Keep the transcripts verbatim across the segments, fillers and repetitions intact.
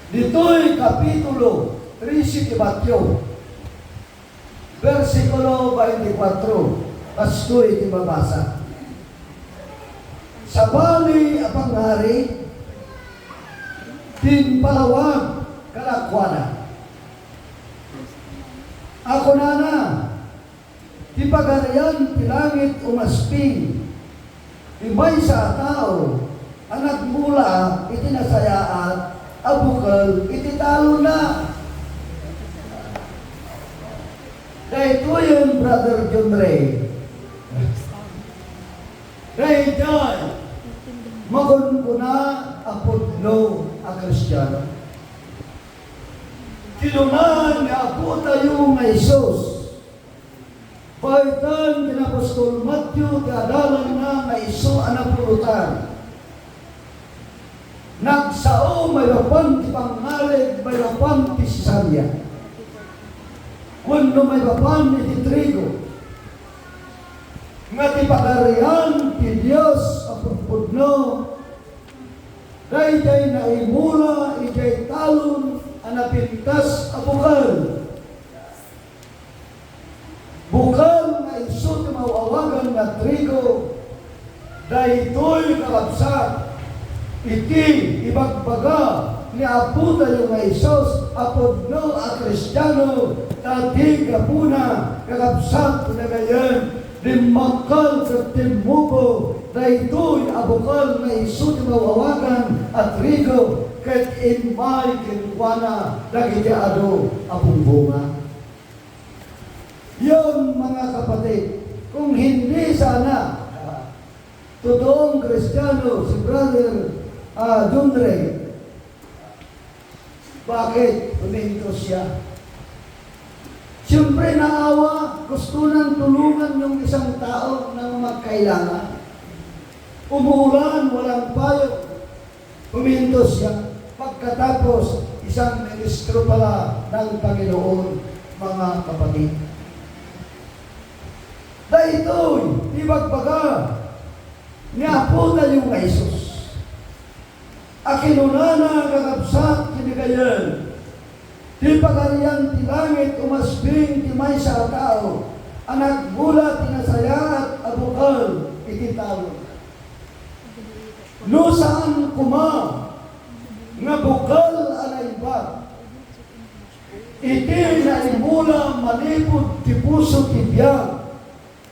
Ditoy Kapitulo trese ti Mateo, bersikulo twenty-four, kastoy ti mabasa. Sabali a pangngari, impalawag kadakuada. A kunana, ti Pagarian ti langit umasping ti maysa a tao a nagmula iti nasayaat a bukel iti talonna. Daytoyen, Brother John Ray. Daydiay makunkuna a pudno a Kristiano. Kinuna ni Apotayo nga Jesus, baetan ken ni apostol Mateo ti adalanna nga isu a napulotan. Nagsao maipapan ti panngarig maipapan ti Cesarea wenno maipapan iti trigo, nga ti Pagarian ti Dios a pudpudno, daydiay naimula idiay talon a napintas a bukel. Bukel nga isu ti maaw-awagan nga trigo. Daytoy, kakabsat, iti ibagbaga ni Apotayo nga Jesus a pudno a Kristiano, ta ti gapuna, kakabsat, ti nagayen, dimmakkel ket timmubo daytoy a bukel nga isu ti maaw-awagan a trigo, ket immay kenkuana dagiti adu a bungbunga. Yon, mga kapatid, kung hindi sana totoong Kristiano si Brother, ah, John Ray, bakit huminto siya? Siyempre, naawa, gusto nang tulungan yung isang tao na magkailangan. Umuulan, walang payong. Huminto siya. Pagkatapos, isang ministro pala ng Panginoon, mga kapatid. Daytoy, ibagbaga ni Apotayo nga Jesus. A kinunana, kakabsat, ken ni gayyem, ti Pagarian ti langit umasping ti maysa a tao a nagmula ti nasayaat a bukel iti talon. No saan koma nga bukel a naimbag, iti naimula manipud ti puso ti biag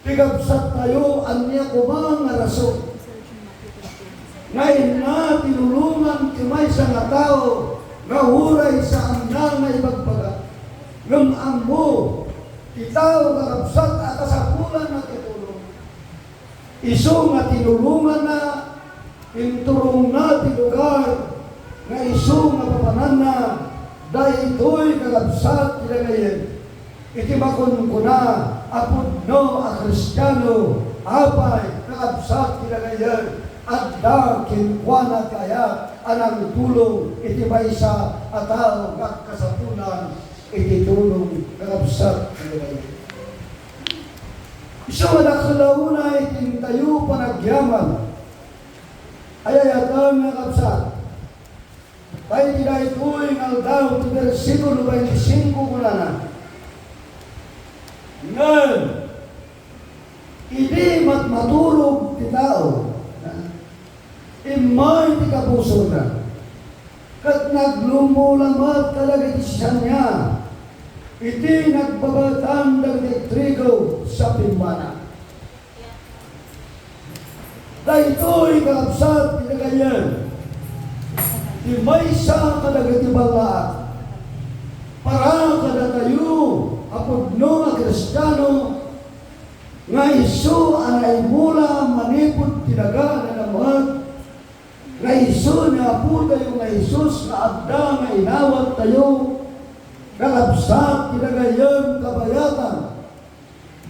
ti kabsattayo, ania koma nga rason nga inna tinulongan ti maysa nga tao nga uray saanna nga ibagbaga, ngem ammo ti tao nga kabsat a kasapulanna ti tulong. Isu nga tinulonganna, inturongna ti lugar nga isu nga papananna, daytoy, kakabsat, ti dagayen iti makunkuna a pudno a Kristiano. Apay, kakabsat, ti dagayen adda kenkuana ti ayat a nangtulong iti maysa a tao nga agkasapulan iti tulong, kakabsat, ti dagayen. Isu nga dakkel a unay ti intayo panagyaman. Ay-ayatan nga kabsat, ta iti daytoy nga aldaw ti bersikulo twenty-five kunana, ngem idi matmaturog ti tao, immay ti kabusor, ket naglumbo lamet kadagiti siasania iti nagbabaetan dagiti trigo sa pimmana. Daytoy, kakabsat, ti nagayen ti maysa kadagiti ballaat para kadatayo a pudno a Kristiano, nga isu a naimula manipud ti daga a nanamed, nga isu ni Apotayo nga Jesus nga adda nga inawattayo, kakabsat, ti nagayen kabayatan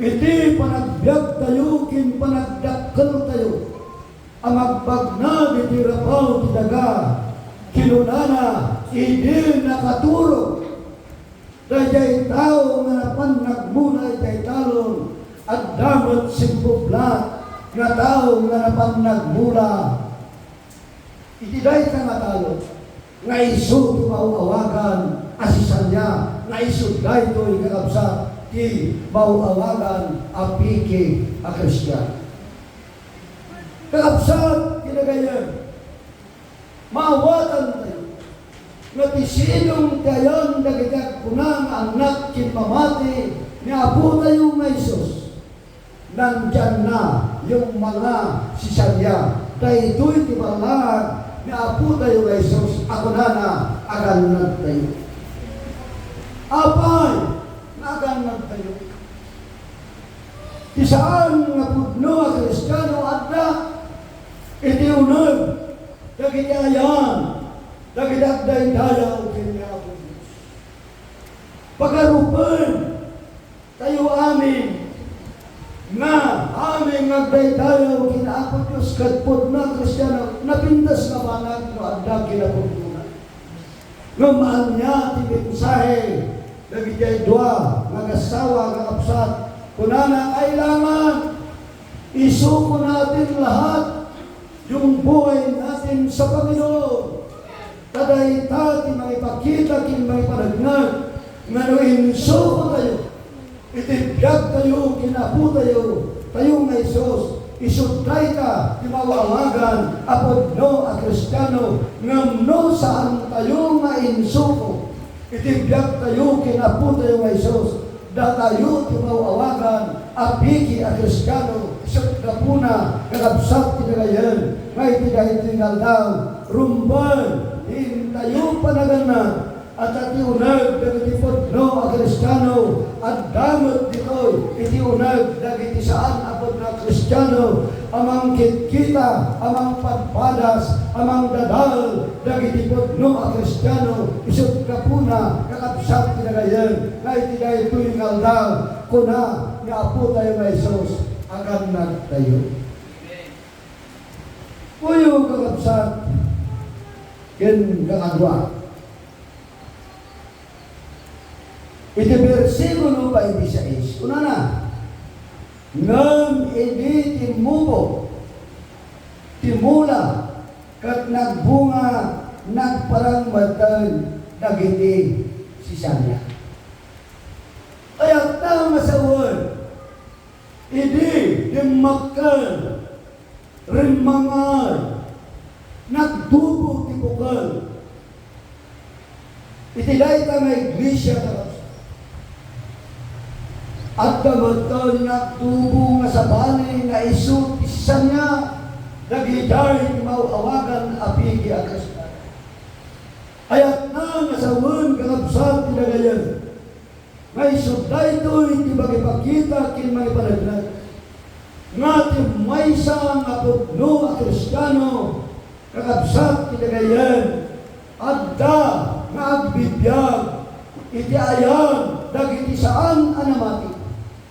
iti panagbiagtayo ken panagdakkeltayo a magbagna iti rabaw ti daga. Kinunana, idi nakaturog, daydiay tao nga napan nagmula idiay talon, adda met simbublat nga tao nga napan nagmula iti dayta nga talon. nga isu ti maaw-awagan a sisania, nga isu daytoy, kakabsat, ti maaw-awagan a pigi a Kristiano. Kakabsat, kinagayan, maawatantayo nga ti sidong ti ayan dagiti agkuna nga annak ken mamati ni Apotayo nga Jesus. Nandianna yung mga sisania. Daytoy ti ballaan ni Apotayo nga Jesus a kunana, agannadtayo. Apay nga agannadtayo? Ti saan nga pudno a Kristiano adda iti uneg dagiti ayan, dagiti agdaydayaw ken ni Apo Dios. Pagarupen tayo amin nga amin nga agdaydayaw ken Apo Dios ket pudno a Kristiano, napintas nga banag no adda kinapudnona. Ngem ania ti mensahe dagiti dua nga agassawa nga kabsat? Kunana, kailangan isuko natin lahat yung buhay natin sa Panginoon. Ta dayta ti mangipakita ken mangipaneknek nga no insukotayo iti biagtayo ken Apotayo, tayo nga Jesus, isu dayta ti maaw-awagan a pudno a Kristiano, ngem no saantayo nga insuko iti biagtayo ken Apotayo nga Jesus, datayo ti maaw-awagan a pigi a Kristiano, ket gapuna, kakabsat ti nagayen, nga iti daytoy nga aldaw, rumbeng ti intayo panagannad, adda ti uneg dagiti pudno a Kristiano, adda met ditoy iti uneg dagiti saan a pudno a Kristiano, a mangkitkita, a mangpadpadas, a mangdadael dagiti pudno a Kristiano, isut gapuna, kakabsat ti nagayen, nga iti daytoy nga aldaw, kuna ni Apotayo nga Jesus, agannadtayo. Puyo, kakabsat, ken kakadua. Iti bersikulo twenty-six, kunana, ngem idi timmubok ti mula ket nagbunga, nagparang metten dagiti sisania. Kayatna nga sawen, idi dimmakkel, rimmangan, nagdubo ti bukel. Iti dayta nga iglesia, kakabsat, adda metten nga agtubo nga sabali nga isu ti sisania dagiti maaw-awagan a pigi a Kristiano. Kayatna nga sawen, kakabsat, ti nagayen. Nga isu daytoy ti mangipakita ken mangipaneknek nga ti maysa nga pudno a Kristiano, kakabsat ti nagayen, adda nga agbibiag iti ayan dagiti saan a namati.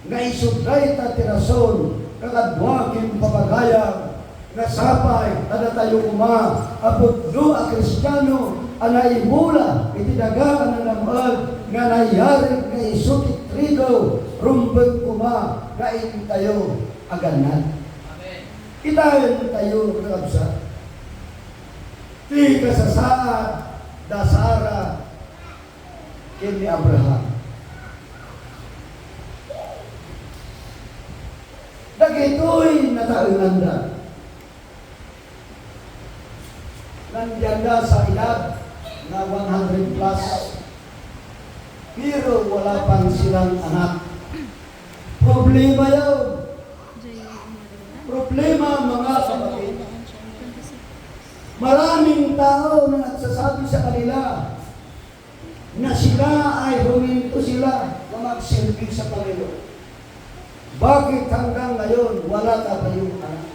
Nga isu dayta ti rason, kakadua ken papagayam, nga sapay a datayo koma a pudno a Kristiano a naimula iti daga a nanam-et nga nayarig nga isu ti trigo, rumbeng koma nga intayo agannad. Amen. Kitaentayo, kakabsat, ti kasasaad da Sara ken ni Abraham. Dagitoy nataenganda. Nandianda sa edad na one hundred plus, pero wala pang silang anak. Problema yun. Problema, mga kapatid. Maraming tao na nagsasabi sa kanila, na sila ay huminto sila na magserbi sa Panginoon. Bakit hanggang ngayon wala ka pa yung anak?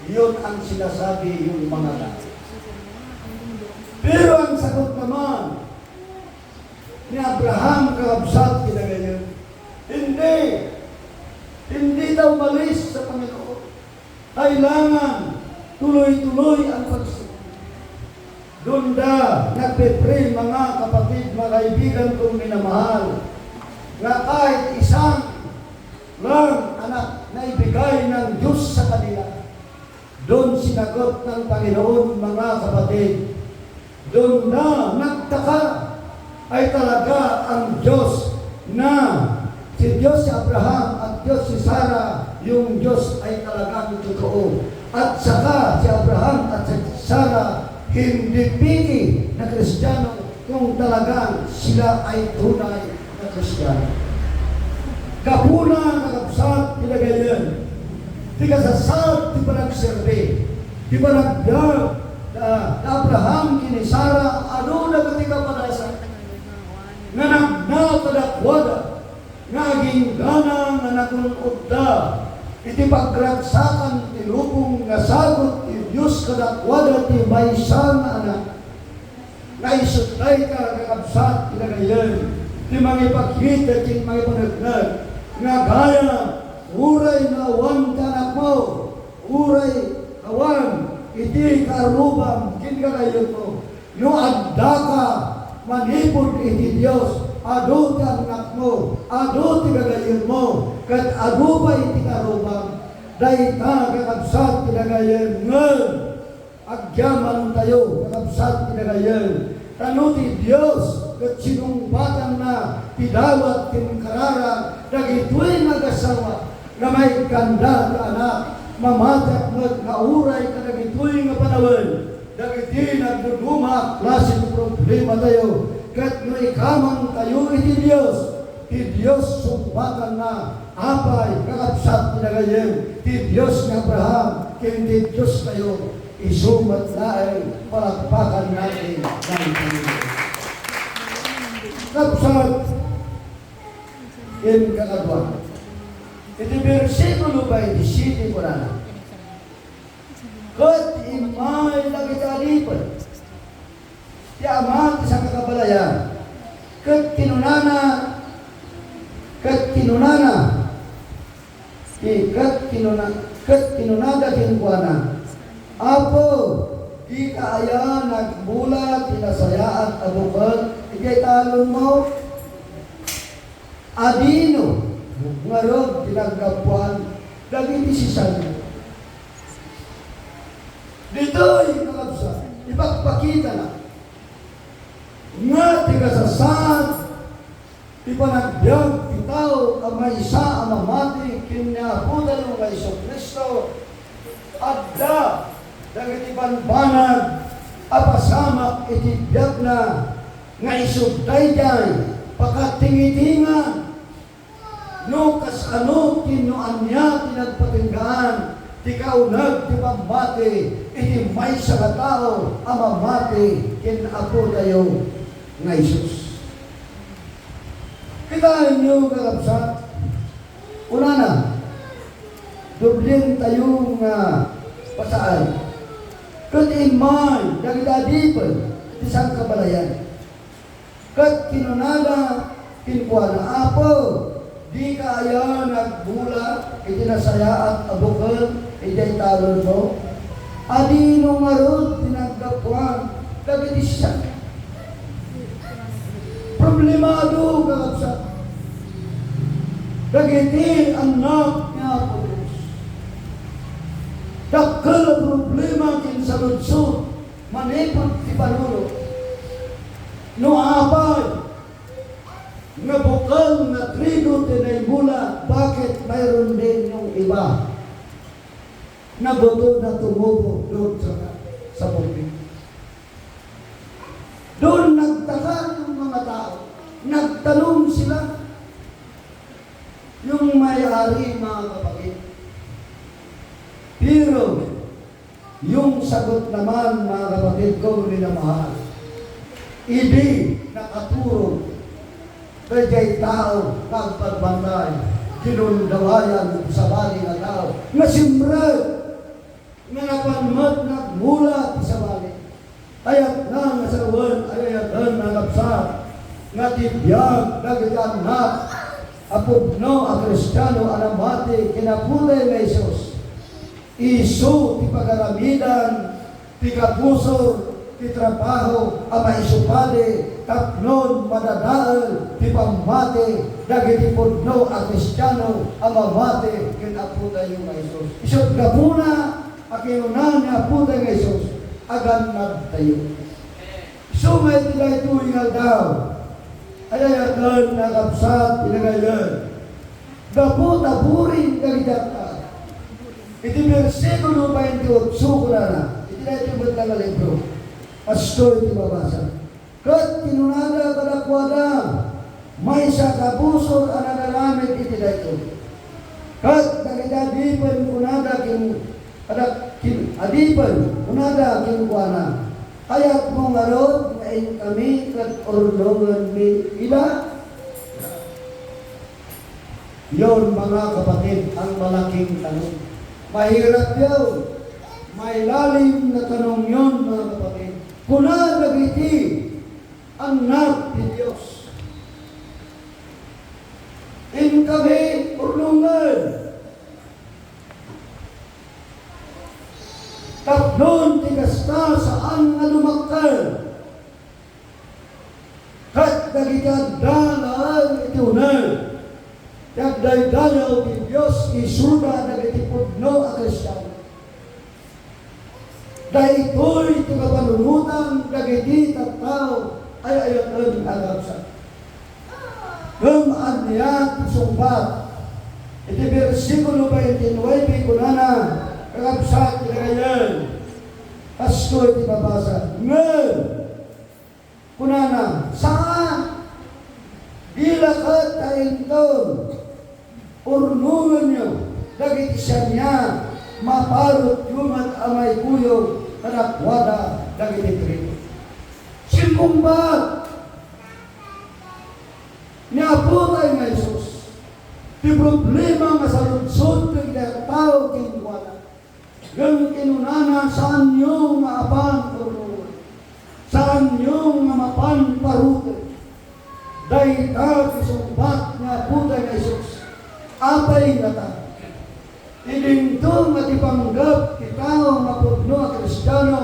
Yun ang sinasabi yung mga tao. Pero ang sagot naman ni Abraham, kakabsat, kinaganyan, hindi. Hindi daw umalis sa Panginoon. Kailangan tuloy-tuloy ang pagsunod. Doon da nagpe-pray, mga kapatid, mga kaibigan kong minamahal, nga kahit isang lang anak na ibigay ng Diyos sa kanila, doon sinagot ng Panginoon, mga kapatid, Dunda nagtaka ay talaga ang Diyos na si Diyos si Abraham at Diyos si Sara, yung Diyos ay talagang totoo. At saka si Abraham at si Sara hindi piki na Kristiyano kung talagang sila ay tunay na Kristiyano. Kapuna, kakabsat, ti gagayyem, ti kasasat ti panagserbi, ti panagbiag, da, da Abraham ken ni Sara, adu dagiti kapadasa nga nagna kadakuada, nga aginggana nga nagun-odda iti pagragsakan ti lubong nga sagut ti Dios kadakuada ti maysa nga anak. Nga isu dayta, kakabsat, ti gagayyem, ti mangipakita ken mangipaneknek nga gayam, uray nga awan ti anakmo, uray awan iti kaarrubam ken gagayyemmo, no addaka manipud iti Dios, adu ti annakmo, adu ti gagayyemmo, ket adu pay ti kaarrubam. Dayta, kakabsat, ti gagayyem, ngem agyamantayo, kakabsat, ti gagayyem, ta no ti Dios ket sinungbatanna ti dawat ken kararag dagitoy nga agassawa, nga maikkanda ti anak, mamatek met nga uray kadagitoy nga panawen dagiti nagduduma a klase ti problematayo. Ket no ikamantayo iti Dios, ti Dios sungbatanna. Apay, kakabsat, ti gagayyem, ti Dios ni Abraham ken ti Diostayo, isu met laeng palakpakan natin ng Panginoon. Kabsat, ken kakadua. Iti bersikulo baynte siete kunana, ket immay dagiti adipen ti ama ti sangkakabalayan, ket kinunana, ket kinunana, ti, ket kinuna, ket kinunada kenkuana, Apo, dika aya nagbula ti nasayaat a bukel idiay talonmo? Adino ngarud ti naggapuan dagiti sisanna? Ditoy, kakabsat, ipakpakitana nga ti kasasaad ti panagbiag ti tao a maysa a mamati ken ni Apotayo nga Jesu-Cristo, adda dagiti banbanag a pasamak iti biagna nga isu daydiay pakatingitingan. No kasano ken no ania ti nagpatenggaan ti kauneg ti pammati iti maysa nga tao a mamati ken Apotayo nga Jesus. Kitaenyo, kakabsat, kunana, doblentayo nga basaen. Ket immay dagiti adipen ti sangkabalayan. Ket kinunada kenkuana, Apo, dika aya nagbula iti nasayaat a bukel idiay talonmo? Adino ngarud ti naggapuan dagiti sisanna? Problemado, kakabsat, dagiti annak ni Apo Dios. Dakkel a problema ken saludsod manipud ti panunot. No apay nga bukel nga trigo ti naimula, bakit mayroon din yung iba na buto na tumubo doon sa, sa bukid? Doon nagtaka yung mga tao. Nagtanong sila. Yung may-ari, mga kapatid. Pero, yung sagot naman, mga kapatid kong minamahal, idi nakaturog daydiay tao nga agpagbantay, kinundawayan ti sabali nga tao nga simrek nga napan met nagmula ti sabali. Kayatna nga sawen, ay-ayaten, mga kabsat, nga ti biag dagiti annak a pudno a Kristiano a namati ken Apo tayo nga Jesus. Isu ti pagaramidan ti kapusor ti trabaho a maisupadi tapno madadael ti pammati dagiti pudno a Kristiano a mamati ken Apo tayo nga Jesus. Isu't gapuna a kinuna ni Apo tayo nga Jesus, agannadtayo. Sumay ti daytoy nga aldaw, ay-ayaten nga kabsat ti nagayen. Gapu ta buring dagiti agtao. Iti bersikulo baintiotso kunana, iti daytoy met nga libro, kastoy ti mabasa. Ket kinunada kadakuada, maysa ka busor a nagaramid iti daytoy. Ket dagiti adipen kunada ken-, kada-, ken-, adipen kunada kenkuana, "Kayatmo ngarud nga inkami ket urnongenmi ida?" Yon, mga kapatid, ang malaking tanong. Mahirap yon. Mailalim na tanong yon, mga kapatid. Kuna dagiti anak ti Dios, "Inkami urnongen." Tapno ti kasta, saan nga dumakkel. Ket dagiti adda laeng iti uneg ti agdaydayaw ti Dios, isuda dagiti pudno a Kristiano. Daytoy ti kapanunotan dagiti tattao, ay-ayaten a kabsat. Ngem ania ti sungbat? Iti bersikulo baintinuebe kunana, kakabsat, ti kagayan, kastoy ti mabasa, ngem kunana, "Saan, dila ket ta inton urnongenyo dagiti siania, maparutyo met a maikuyog kadakuada dagiti trigo." Simmungbat ni Apotay nga Jesus ti problema nga saludsod dagiti tattao kenkuana. Ngem kinunana, "Saanyo nga apan urnongen. Saanyo nga mapan paruten." Dayta ti sungbat ni Apotay nga Jesus. Apay ngata? Idinto nga ti panggep ti tao nga pudno a Kristiano,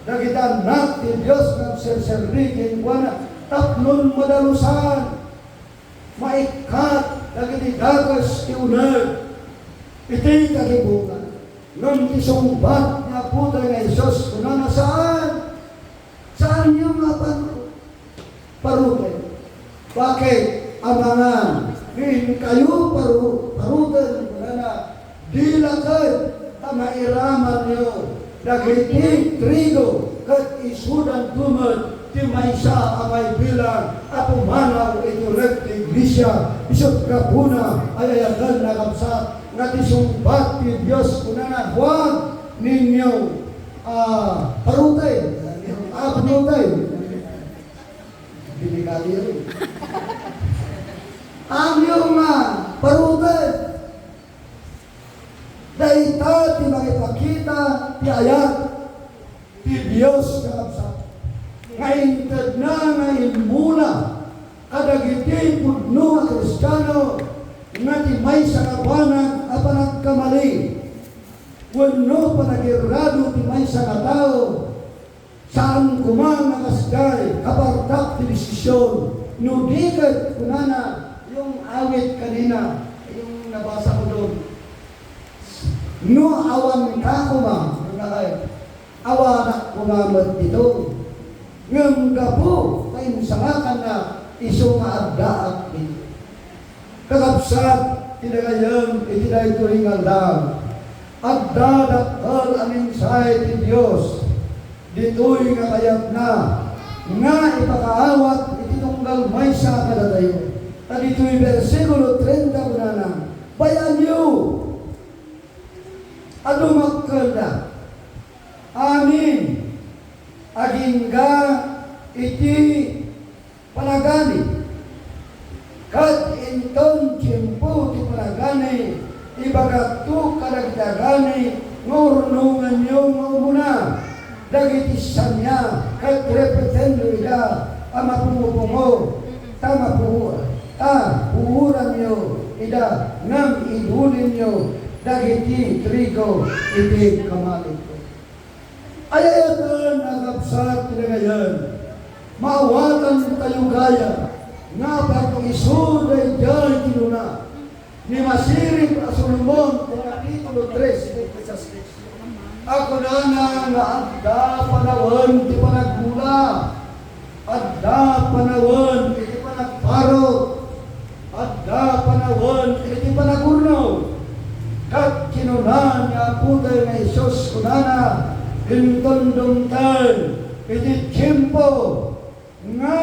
dagiti annak ti Dios nga agserserbi kenkuana tapnon madalusan. Maikkat dagiti dakes ti uneg iti kagibutan. Ngem ti sungbat ni Apotay nga Jesus, kunana, "Saan. Saanyo nga paru-, paruten." Bakit? Amangan, "Inkayo paru-, paruten," kunana, "dila ket ta mairamanyo dagiti trigo ket isudanto met ti maysa a maibilang a pumanaw iti uneg ti iglesia." Isu ti gapuna, ay-ayaten a kabsat, nga ti sungbat ti Dios, kunana, "Huwag ninyo, ah, paruten." Ah, paruten. Delikado yan. Amyo nga paruten. Dayta ti mangipakita ti ayat ti Dios, kakabsat, nga intedna nga immula kadagiti pudno a Kristiano nga ti maysa nga banag a panagkamali wenno panagirado ti maysa nga tao, saan koma nga kasdiay, kapartak ti desisyon. No di ket, kunana, yung awit kanina, yung nabasa ko doon, "No awan ka koma, kunana, awanak koma met dito." Ngem gapu ta insalakannak, isu nga addaak dito. Kakabsat, ti dagayem iti daytoy nga aldaw, adda dakkel a mensahe ti Dios ditoy nga kayatna nga ipakaawat iti tunggal maysa kadatayo. Ta ditoy bersikulo treinta, kunana, "Bay-anyo a dumakkelda amin agingga iti panagani. Ket inton tiempo ti panagani, ibagakto kadagiti agani nga urnonganyo nga umuna dagiti sania, ket repetenyo ida a mapungopungo, ta mapuor-, ta puoranyo ida, ngem idulinyo dagiti trigo iti kamalikko." Ay-ayaten a kabsat ti dagayem, maawatantayo gayam nga pag-isu daydiay kinuna ni Masirib a Solomon ti Kapitulo tres, Ecclesiastes, a kunana nga adda panawen ti panagmula. Iti tiempo nga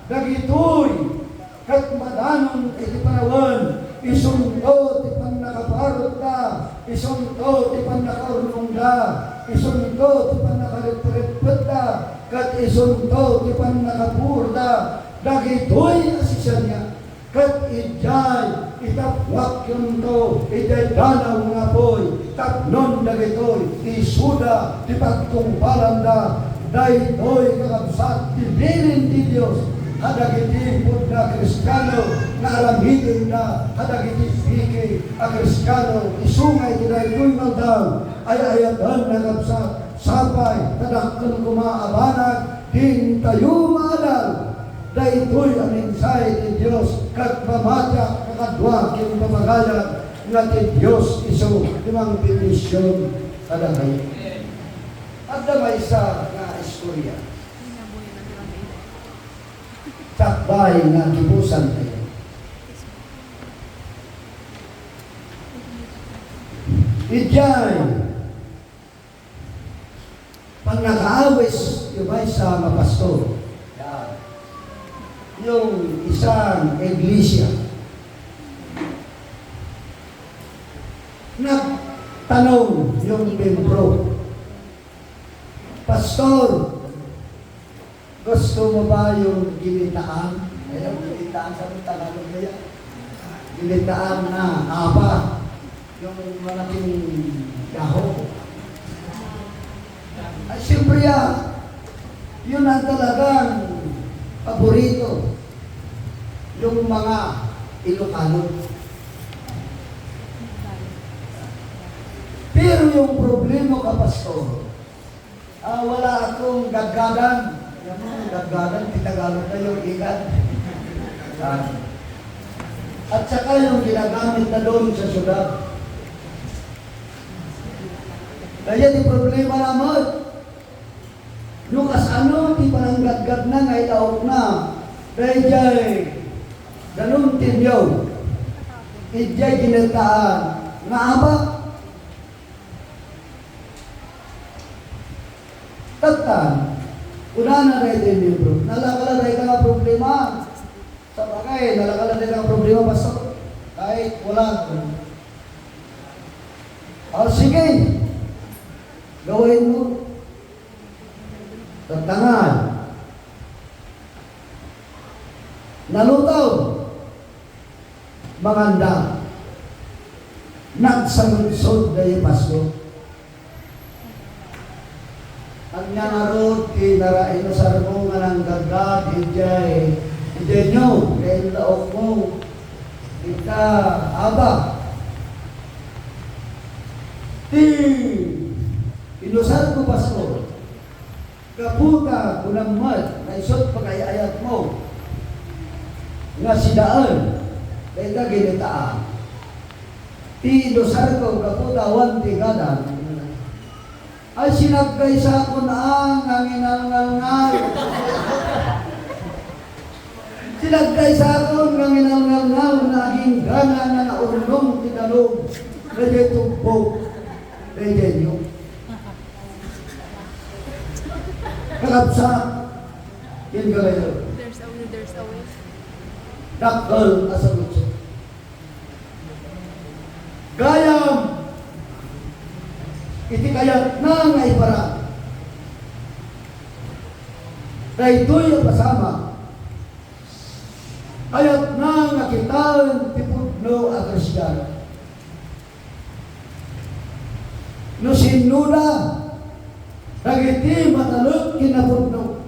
dagitoy ket madanon iti panawen, isunto ti pannakaparutta, isunto ti pannakaurnongda, isunto ti pannakaretretpetda, ket isunto ti pannakapurda. Dagitoy a siasina. Ket idiay itappuakyonto idiay danaw nga apuy, tapnon dagitoy isuda ti pagtungpalanda. Daytoy, kakabsat, ti bilin ti Dios kadagiti pudno a Kristiano nga aramidenda kadagiti pigsa a Kristiano. Isu nga iti daytoy nga aldaw, ay-ayaten, kakabsat, sapay ta dakkel koma a banag dintayo maadal. Daytoy a mensahe ti Dios, ket mamatiak a kadua ken pamagayat nga ti Dios isu ti mangbendision kadakayo. Adda maysa nga istorya. Sakbay nga gibusan tayo. Idiay pannakaawis ti maysa nga pastor. Yan. Yung isang iglesia. Nagtanong yung membro, "Pastor, gusto mo ba yung ginitaan?" Ayan, ginitaan sa Tagalog na yan. Ginitaan na apa? Yung malaking dahon. Ay, siyempre, ah, yun ang talagang paborito. Yung mga Ilocano. Pero yung problema ka, Pastor, ah, wala akong gadgadan. Alam mo, gadgadan, ti Tagalog na yung igad. Ah. At saka yung ginagamit na doon sa syudad. Kaya ti problema naman, no kasano ti pananggadgadna nga ilaokna, daydiay danum ti miyog, idiay ginitaan nga abak. Tattan, kunana daytoy membro, "Nalaka la dayta nga problema." Sabagay, nalaka la dayta nga problema, Pastor. Kahit wala. O, sige. Gawin mo. Tattangan. Naluto. Manganda. Nagsaludsod daydiay pastor. Ania ngarud ti nara-, inusarmo nga nanggadgad idiay, idiay niyog, idiay laokmo? Ita, aba. Ti inusarko, Pastor, gapu ta kunam met nga isu ti pagay-ayatmo nga sidaen dayta ginitaan. Ti inusarko gapu ta awan ti gadam. Ay, sinaggaysakon a nga nginalngalngal. Sinaggaysakon nga nginalngalngal nga aginggana nga naurnong ti danum daydiay tubbog daydiay niyog. Kakabsat, ken gagayyem. There's a will, there's a way. Dakkel a saludsod. Gayam iti kayatna nga iparan daytoy a pasamak, kayatna nga kitaen ti pudno a Kristiano. No sinnoda dagiti matalek ken napudno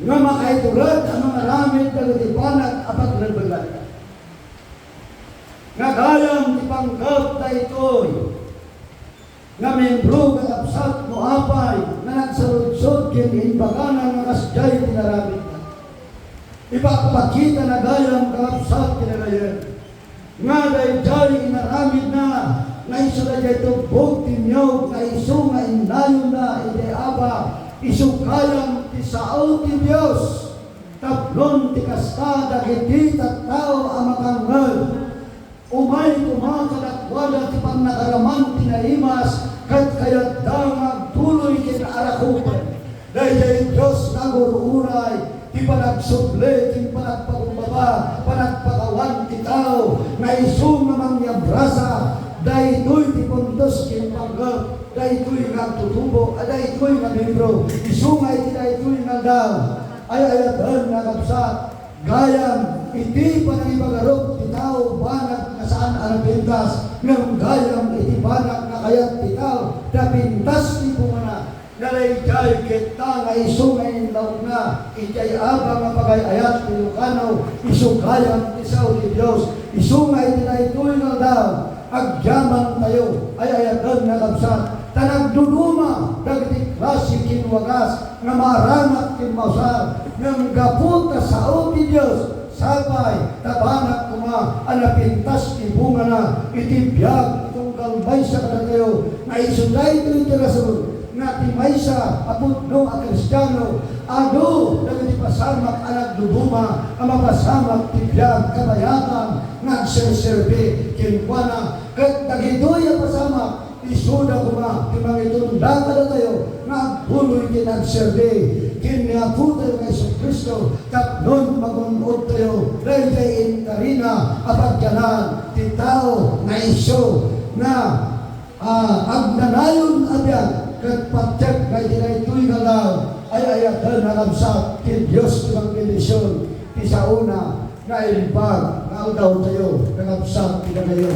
nga makaitured a mangaramid dagiti banag a pagrebbelan? Nga gayam ti panggep daytoy nga membro, kakabsat, no apay nga nagsaludsod ken imbagana nga kasdiay ti naramidna. Ipakpakitana gayam, kakabsat, ken gagayyem, nga daydiay inaramidna nga isu daydiay tubbog ti niyog nga isu nga innayonna idiay aba, isu gayam ti sao ti Dios. Tapnon ti kasta, dagiti tattao a makangngeg, umay koma kadakuada ti pannakaraman ti naimas, ket kayatda nga agtuloy ken arakupen. Daydiay Dios nga agur-uray ti panagsubli ken panagpakumbaba, panagpakawan ti tao, nga isu nga mangiabrasa, daytoy ti puntos ken panggep, daytoy nga agtutubo, a daytoy nga membro, isu nga iti daytoy nga aldaw, ay-ayaten nga kabsat, gayam iti panangipagarup ti tao, banag nga saan a napintas, ngem gayam iti banag nga kayat ti tao, napintas ti bungana. Nga daydiay ketta nga isu nga inlawna, idiay abang nga pagay-ayat ti Ilocano, isu gayam ti sao ti Dios, isu nga iti daytoy nga aldaw, agyamantayo, ay-ayaten nga kabsat, ta nagduduma dagiti klase ken wagas nga maaramat ken mausar, ngem gapu ta sao ti Dios, sapay ta banag koma a napintas ti bungana iti biag ti tunggal maysa kadatayo, nga isu daytoy ti rason nga ti maysa a pudno a Kristiano, adu dagiti pasamak a nagduduma a mapasamak ti biag, kabayatan nga agserserbi kenkuana. Ket dagitoy a pasamak, isuda koma ti mangitunda kadatayo nga agbuloy ken agserbi ken ni Apotayo nga Jesu-Cristo tapno magun-odtayo daydiay inkarina a pagyanan ti tao nga isu nga, ah, agnanayon a biag ket patiek nga iti daytoy nga aldaw ay-ayaten a kabsat ti Dios ti mangbendision ti saona nga imbag nga aldawtayo, kakabsat ti kanayon.